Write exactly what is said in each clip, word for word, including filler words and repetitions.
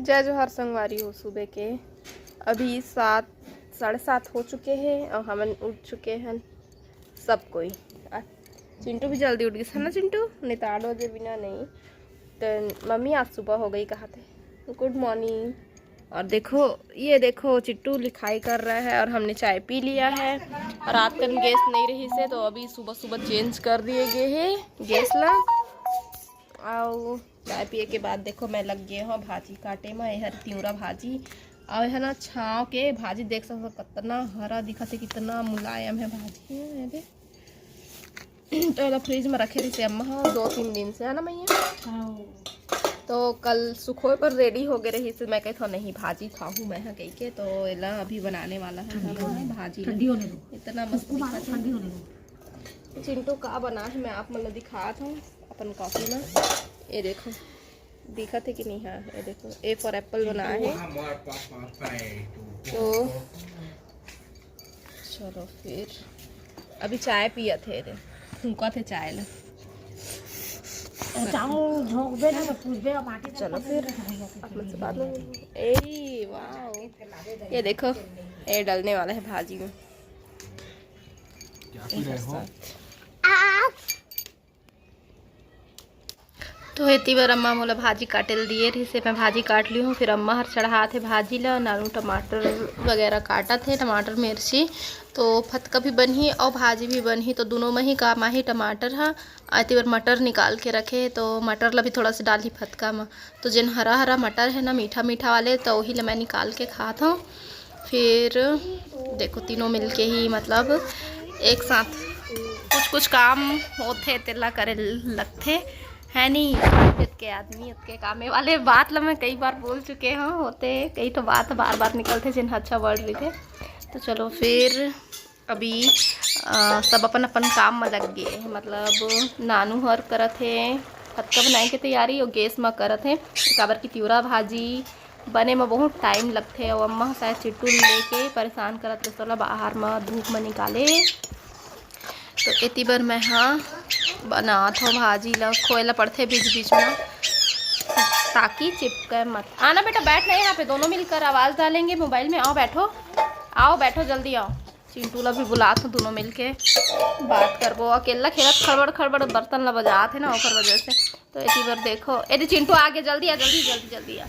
जय जोहार संगवारी हो, सुबह के अभी सात, साढ़े सात हो चुके हैं और हमन उठ चुके हैं सब कोई। आ, चिंटू भी जल्दी उठ गई है ना चिंटू, नहीं तो आठ बजे बिना नहीं। तो मम्मी आज सुबह हो गई कहा थे। गुड मॉर्निंग। और देखो, ये देखो चिट्टू लिखाई कर रहा है और हमने चाय पी लिया है। और रात कन गैस नहीं रही से तो अभी सुबह सुबह चेंज कर दिए गए है गैस ला। आओ, चाय पिए के बाद देखो मैं लग गए हूँ भाजी काटे में। ये हर तिवरा भाजी और है ना छाव के भाजी, देख सकते हो कितना हरा दिखत है, कितना मुलायम है भाजी। ये दे तो एला फ्रिज में रखे रहिसे अम्मा ह दो तीन दिन से, है ना मैया? तो कल सुखोए पर रेडी हो गए रही से मैं कहे था नहीं भाजी खाहूँ मैं ह कह के, तो एला अभी बनाने वाला है भाजी। ठंडी होने दो। इतना मस्त उसको मारो, दिखत है। ठंडी होने दो। चिंटू का बना है मैं आप मन ल दिखात हूँ अपन कॉफी में। ये देखो दिखत है कि नहीं? हाँ, ये देखो, ए फॉर एप्पल बना है। तो चलो फिर अभी चाय पियत है रे, फूकत है चाय ला। चावल झोंकबे ना तो पूछबे, माटी चलो फिर आप मन से बात नहीं। ए वाओ, ये देखो, ये डलने वाला है भाजी में। क्या पी रहे हो? तो एती बर अम्मा मोला भाजी काटे ल दिए रहिसे, मैं भाजी काट ली हूँ। फिर अम्मा हर चढ़ात हे भाजी ल, आलू टमाटर वगैरह काटत हे, टमाटर मिर्ची। तो फतका भी बनही और भाजी भी बनही, तो दोनों में ही काम आही टमाटर ह। एती बर मटर निकाल के रखे, तो मटर ला भी थोड़ा सा डाली फतका में। तो जेन हरा हरा मटर है ना, मीठा मीठा वाले, तो वही ला मैं निकाल के खात हूँ। फिर देखो तीनों मिलके ही मतलब एक साथ कुछ कुछ काम होथे तेला करे लगथे, है नी? ओतके आदमी ओतके कामे वाले बात ला मैं कई बार बोल चुके हूँ, होते कई तो बात बार बार निकलथे जेन अच्छा वर्ड रहिथे। तो चलो फिर अभी अ, सब अपन अपन काम में लग गए हैं। मतलब नानू हर करत हे फतका बनाए के तैयारी और गैस में करत हे, काबर की तिवरा भाजी बने में बहुत टाइम लगथे और अम्मा शायद चिट्टू लेके परेशान करत रहे, तोला बाहर में धूप में निकाले। तो एती बर मैं हाँ बनात हूँ भाजी ला, खोए ला पड़थे बीच बीच में ताकि चिपके मत। आना बेटा, बैठ ना यहाँ पे, दोनों मिलकर आवाज़ डालेंगे मोबाइल में। आओ बैठो, आओ बैठो, जल्दी आओ। चिंटू ला भी बुलात हूँ, दोनों मिलके बात करबो। अकेला खेलत खड़बड़ खड़बड़ बर्तन ला बजात है ना, ओकर वजह से। तो एती बर देखो, एती चिंटू आगे, जल्दी आ, जल्दी जल्दी जल्दी आ।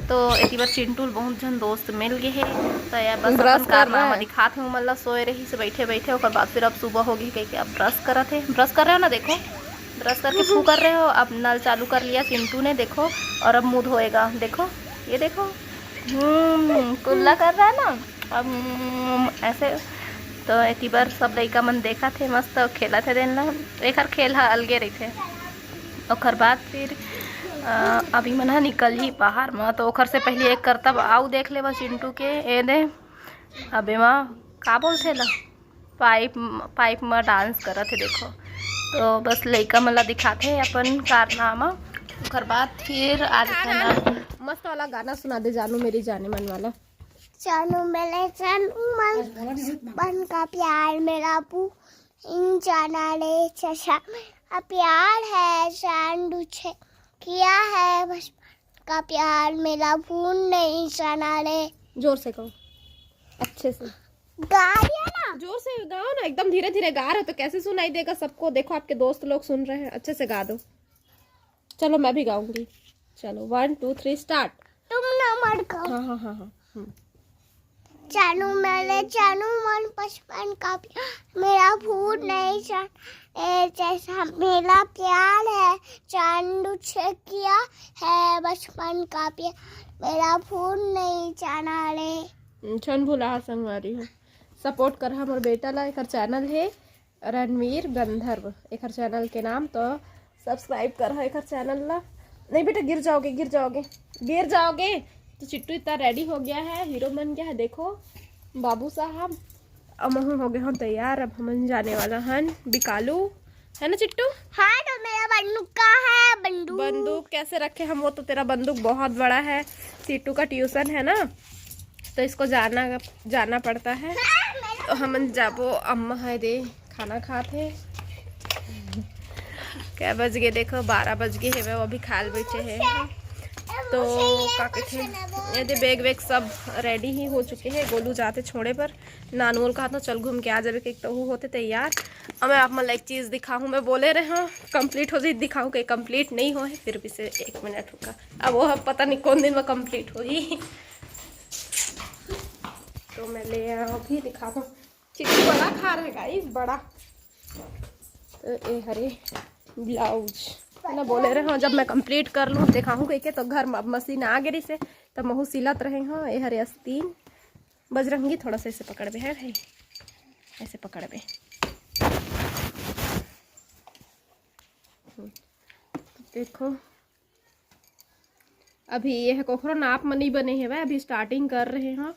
तो एती बर चिंटू ल बहुत झन दोस्त मिल गए हे। तो यार बस ब्रश अपन कर रहा कारनामा है। दिखात हूँ, मतलब सोए रही से बैठे बैठे, ओकर बाद फिर अब सुबह होगी कह के अब ब्रश करत है। ब्रश कर रहे हो ना, देखो ब्रश करके फू कर रहे हो। अब नल चालू कर लिया चिंटू ने, देखो, और अब मुंह धोएगा। देखो, ये देखो, हम्म, कुल्ला कर रहा है ना। अब हम्म, ऐसे तो एती बर सब लइका मन देखत हे, मस्त खेलत हे। देन ला एकर खेल ह अलगे रहिथे। ओकर बाद फिर अ, अभी मन ह निकल ही बाहर म, तो ओकर से पहले एक करतब आऊ देख लेबो चिंटू के। ए दे, अबे माँ का बोलथे ला, पाइप, पाइप म डांस करत हे, देखो। तो बस लइका मन ला दिखाथे अपन कारनामा। ओकर बाद फिर आज है ना मस्त वाला गाना सुना दे जानू मेरी जाने मन वाला। जानू मेरे जानू मन, बचपन का प्यार मेरा भूल नहीं जाना रे। चचा मेरा प्यार है, जान तुझे किया है, बचपन का प्यार मेरा भूल नहीं जाना रे। जोर से कहो, अच्छे से। गा रही है ना? जोर से गाओ ना, एकदम धीरे धीरे गा रहे हो तो कैसे सुनाई देगा सबको? देखो आपके दोस्त लोग सुन रहे हैं, अच्छे से गा दो। चलो मैं भी गाऊंगी। चलो, वन टू थ्री स्टार्ट। तुम ना मत गाओ। हाँ हाँ हाँ हाँ। हम्म। जानू मेरे जानू मन, बचपन का प्यार मेरा भूल नहीं जाना रे। जैसा मेरा प्यार है, जान तुझे किया है, बचपन का प्यार मेरा भूल नहीं जाना रे। हम्म, झन भुला संगवारी हो, सपोर्ट कर हमर बेटा ला, एकर चैनल है रणवीर गंधर्व एकर चैनल के नाम, तो सब्सक्राइब कर एकर चैनल ला। नहीं बेटा, गिर जाओगे, गिर जाओगे, गिर जाओगे। तो चिट्टू इतना रेडी हो गया है, हीरो बन गया है। देखो बाबू साहब, अब महू हो गए हम तैयार। अब हमन जाने वाला हन बिकालू, है ना चिट्टू? हाँ, तो मेरा बंदूक कहाँ है? बंदूक। बंदूक कैसे रखे हम? वो तो तेरा बंदूक बहुत बड़ा है। चिट्टू का ट्यूशन है ना, तो इसको जाना जाना पड़ता है। तो हमन जाबो, अम्मा है दे खाना खात हे। क्या बज गए? देखो, बारह बज गए हे, वो अभी खाल बैठे हे। तो का कथे, ये दे bag वैग सब ready ही हो चुके हे। गोलू जाथे छोड़े बर, नानू ल कहा तो चल घूम के आ जाबे, एक तो वो होते तैयार। अब मैं आप मन ला एक चीज दिखाहूँ, मैं बोले रहे हूँ complete हो जाही, दिखाहूँ कि complete नहीं हो हे, फिर भी से एक मिनट रुका। अब वो पता नहीं कौन दिन में complete होही। तो मैं ले आऊँ, अभी दिखाता हूँ। चिट्ठी बड़ा खा रहे guys, बड़ा। तो ए हरे blouse ना, बोले रहे हूँ जब मैं complete कर लूँ दिखाहूँ कह के, तो घर में अब मशीन आ गई से, तब महू सिलत रहे हूँ। ए हरे अस्तीन बजरंगी, थोड़ा सा ऐसे पकड़बे है भाई, ऐसे पकड़बे। हम्म, देखो अभी ये कोखरो नाप म नहीं बने हेवय, अभी starting कर रहे हैं,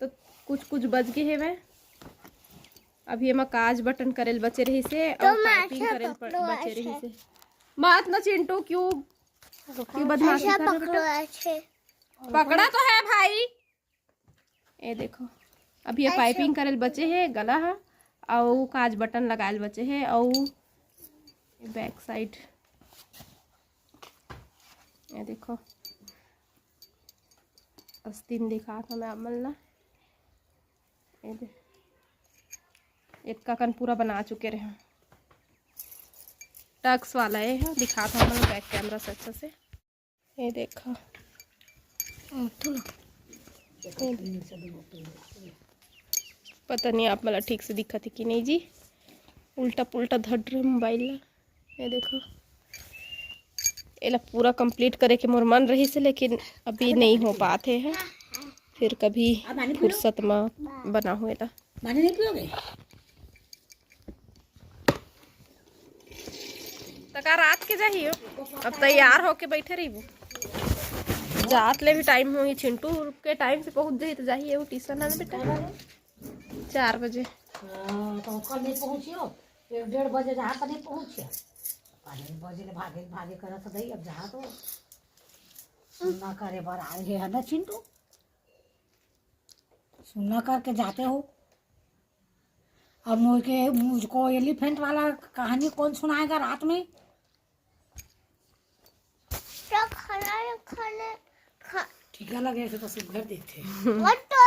तो कुछ कुछ बज गए हेवय। अभी एमा काज बटन करेल बचे रही से, तो और मैं piping ऐसे करेल प-, पकड़ो, बचे ऐसे। रही से। मत ना चिंटू, क्यों, क्यों बदमाशी ऐसा कर रहे हो? पकड़ो, ऐसे। पकड़ा तो है भाई। ए देखो, अभी ये अच्छा। Piping करेल बचे हे गला ह, अउ काज बटन लगाएल बचे हे, अउ back side ये देखो, अस्तीन दिखात हूँ मैं आप मन ला। ये दे, एतका कन पूरा बना चुके रहे। Tux वाला ये है, दिखात हूँ मैं back camera से अच्छा से। ये देखा, पता नहीं आप मन ला ठीक से दिखत हे कि नहीं जी, उल्टा पुल्टा धर रहे मोबाइल ला। ये देखो, एला पूरा complete करे के मोर मन रहिस हे, लेकिन अभी नहीं हो पात हे, फिर कभी फुर्सत म बनाहूँ एला। पानी नहीं पियोगे? त का रात के जाही हो? अब तैयार होके बैठे रहिबो। जात ले भी time होही, चिंटू के time से पहुंच जाही त जाही, एहू tuition आने बेटा। चार बजे। हाँ, तो कल नहीं पहुंचियो, एक डेढ़ बजे जहाँ पर नहीं पहुंचियो। पानी बजे ले भागे, भागे करत दई, अब जहाँ तो सुन्ना करे बर आए हे, है ना चिंटू? सुन्ना करके जाते हो। अब मुझे, मुझको एलिफेंट वाला कहानी कौन सुनाएगा रात में? तो खाना खाने खा- टीका लगे से तो सुघर देथे। वो तो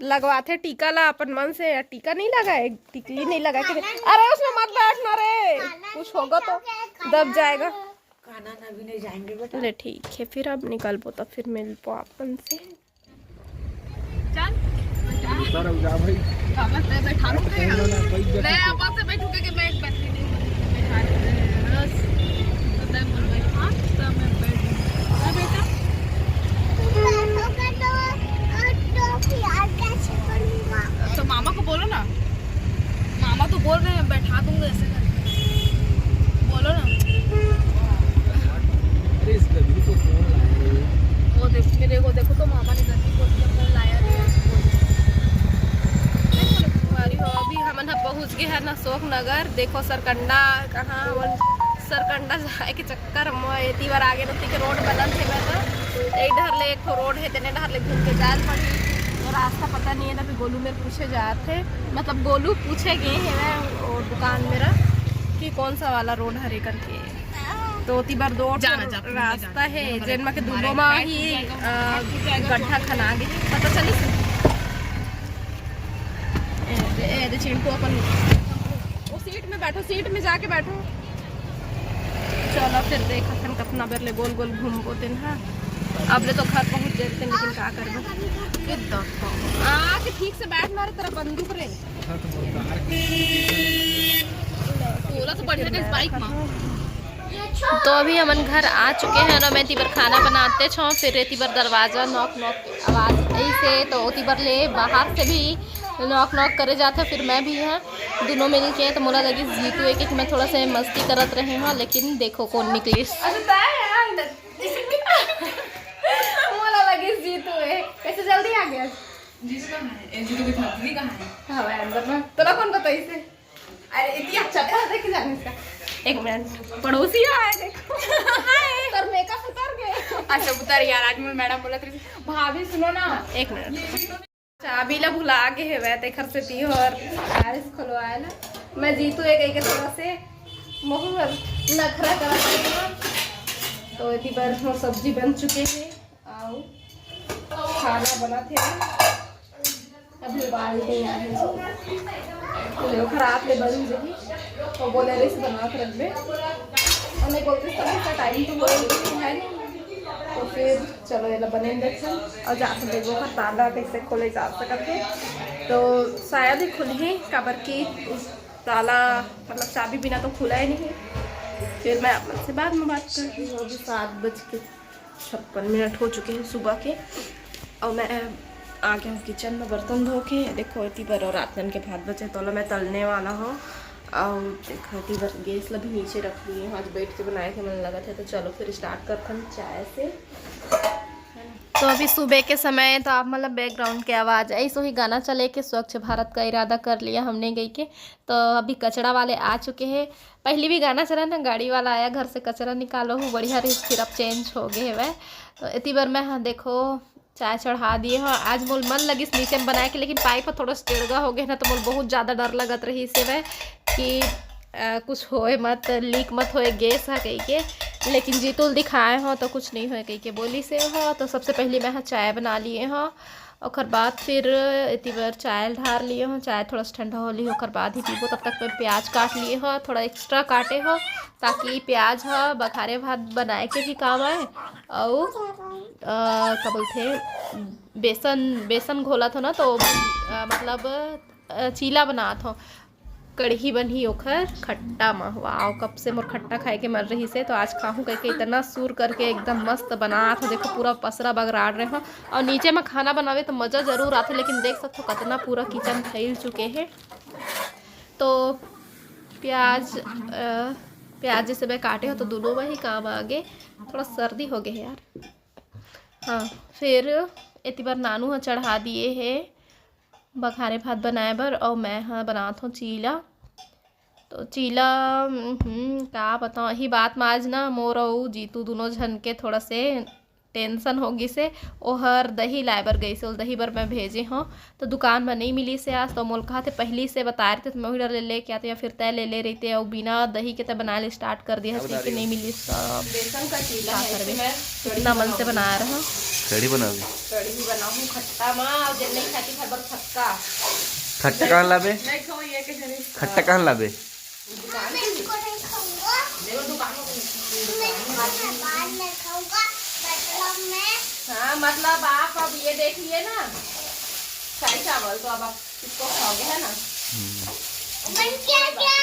लगवाथे टीका ला अपन मन से, या टीका नहीं लगाए, टिकली नहीं लगाए के। अरे उसमें मत बैठना रे, कुछ होगा तो दब जाएगा। काना ना भी नहीं जाएंगे बेटा। ले ठीक है, फिर अब निकलबो तो फिर मिलबो अपन से। चल। उतार, जा भाई। बाबा, तै बैठा लूं कहीं ना। ले, आप से बैठू के, मैं एक बैठने नहीं बैठा लूं। बस। तो तै बोल भाई, हाँ, तो मैं बैठ। हाँ, बेटा। तो मामा को बोलो ना। मामा तो बोल रहे हैं, बैठा दूंगा ऐसे करके। बोलो ना। अरे, इस गधे को कौन लाया रे? वो देखो, मेरे को देखो तो मामा ने गंदी बोल दिया, कौन लाया रे इसको? नहीं बोलो, तुम्हारी हो। अभी हमन ह पहुंच गए हैं ना अशोक नगर। देखो सरकंडा कहाँ, हमन सरकंडा जाए के चक्कर म एती बार आगे रहती के रोड बनत हे, मैं तो एक डहर ले एक ठो रोड है, तेने डहर ले घूम के जाए पड़ी। तो रास्ता पता नहीं है ना, अभी गोलू मेर पूछे जात हे, मतलब गोलू पूछे गए हैं मैं वो दुकान मेरा कि कौन सा वाला रोड हरे करके। तो ओती बार दो ठो जाना, जाना, रास्ता है, जेन मा के दूनो मा ही, अ, गड्ढा खना गे। पता चलिस? ए दे, ए दे चिंटू अपन, वो सीट में बैठो, सीट में जाके बैठो। चलो फिर देखत हन कतना बेर ले गोल गोल घूमबो तेन हा। अब ले तो घर पहुंच जाते, लेकिन का करबो? फिर देखो। आ के ठीक से बैठ ना रे, तेरा बंदूक रे। तोला तो बढ़िया रहिस बाइक मा। तो अभी हमन घर आ चुके हैं और मैं एती बर खाना बनाते छो, फिर एती बर दरवाजा knock knock आवाज ऐसे, तो ओती बर ले बाहर से भी knock knock करे जाथे, फिर मैं भी है, दोनों मिल के। तो मोला लगिस जीतू एक, एक मैं थोड़ा सा मस्ती करत रहे हूँ, लेकिन देखो कौन निकलिस। अच्छा, तय है यार, मोला लगिस जीतू है, कैसे जल्दी आ गया? जीतू कहाँ है? ए, जीतू के साथ दीदी कहाँ है? हाँ, भाई, अंदर में। तोला कौन बताइस? अरे, इतनी अच्छा था, देख के जाने इसका। एक मिनट, पड़ोसी आए, देखो। हाय। तोर makeup उतर गए। अच्छा, उतर यार, आज मोर मैडम बोलत रही, भाभी, सुनो ना। एक मिनट। चाबी ला भुला गे हेवय, तेखर सेती ओहर आइस खोलवाए ला। मैं जीतू एक, एक थोड़ा से महू हर नखरा करत रही हूँ। तो एती बर मोर सब्जी बन चुके हे। खाना बनत हे, अभी उबाल के आए हे। तो देखो, खराब ले बन जाही, तो बोले रहिस बना के रखबे। और नहीं बोलते, सब इसका टाइम तो बोल है नहीं, तो फिर चलो, ये बने इंडक्शन और जाके देखो, ओकर ताला कैसे खोले जा सकत हे। तो शायद ही खुलही, काबर कि ताला, मतलब, चाबी बिना तो खुला ही नहीं। फिर मैं आप लोग से बाद में बात करती हूँ। अभी सात बज के छप्पन मिनट हो चुके हैं सुबह के, और मैं आ गया हूँ किचन में बर्तन धो के। देखो, एती बर और रात के भात बचे, तो मैं तलने वाला हूँ। और देखो, एती बर गैस ला भी नीचे रख लिए हूँ, आज बैठ के बनाए के मन लगत हे। तो चलो, फिर स्टार्ट करथन चाय से। तो अभी सुबह के समय, तो आप मतलब बैकग्राउंड के आवाज़ ऐसो ही गाना चले के स्वच्छ भारत का इरादा कर लिया हमने गई के। तो अभी कचरा वाले आ चुके हैं। पहली भी गाना चला ना, गाड़ी वाला आया, घर से कचरा निकालो हो, बढ़िया रही, फिर अब चेंज हो गए हवे। तो एती बर मैं, हाँ, देखो, चाय चढ़ा दिए हो। आज मोल मन लगिस नीचे में बनाए के, लेकिन पाइप ह थोड़ा सा टेढ़गा हो गए ना, तो मोल बहुत ज़्यादा डर लगत रहिस हवे कि अ, कुछ होए मत, लीक मत होए गैस ह कही के। लेकिन जीतू ल दिखाए हो तो कुछ नहीं होए कही के बोलिस हो। तो सबसे पहले मैं ह चाय बना लिए हो, ओकर बाद फिर एती बर चाय ढार लिए हो। चाय थोड़ा सा ठंडा हो ली, ओकर बाद ही पीबो। तब तक मैं प्याज काट लिए हो, थोड़ा एक्स्ट्रा काटे हो, ताकि प्याज ह बघारे भात बनाए के भी काम आए। और अ, का बोलथे, बेसन, बेसन घोलत हो ना, तो अ, मतलब अ, चीला बनात हो, कड़ही बनही ओखर खट्टा मा। वाओ, कब से मोर खट्टा खाए के मन रहिस हे, तो आज खाहूँ कह के इतना सुर करके एकदम मस्त बनात हो। देखो, पूरा पसरा बगराड़ रहे हो। और नीचे में खाना बनावे तो मज़ा जरूर आथे, लेकिन देख सकते हो, कितना पूरा किचन फैल चुके हैं। तो प्याज, अ, प्याज जैसे मैं काटे हो, तो दोनों में ही काम आ गए। थोड़ा सर्दी हो गए है यार। हाँ, फिर एती बर नानू ह चढ़ा दिए हे बघारे भात बनाए बर, और मैं ह बनात हूँ चीला। तो चीला, हम्म, का बताऊँ, यही बात में आज ना मोर अउ जीतू दोनों झन के थोड़ा से टेंशन हो गिस हे। ओहर दही लाए बर गइस हे, ओला दही बर मैं भेजे हूँ, तो दुकान में नहीं मिलिस हे आज। तो मोल कहा थे, पहली से बताए रहिते तो मैं वही डर ले लेके आते, या फिर तय ले ले रहिते, और बिना दही के तय बनाए ले स्टार्ट कर दिया, अब बता कि रही नहीं हूँ। मिलिस तो अब बेसन का चीला का है, करबे? इसमें कढ़ी इतना मन से बनाऊंगी। बना रहा। कढ़ी बनाओगे? कढ़ी बनाऊँ खट्टा मा, और जब नहीं खाती हर बार खट्टा। खट्टा कहाँ लाबे? नहीं खाओ ये के जने। खट्टा कहाँ लाबे? दुकान से। मैं इसको नहीं खाऊंगा। देखो दुकान में। मैं खाऊंगा बाद में खाऊंगा, मतलब मैं। हाँ, मतलब आप अब ये देख लिए ना, शाही चावल, तो अब आप इसको खाओगे, है ना? हम्म। बन क्या गया?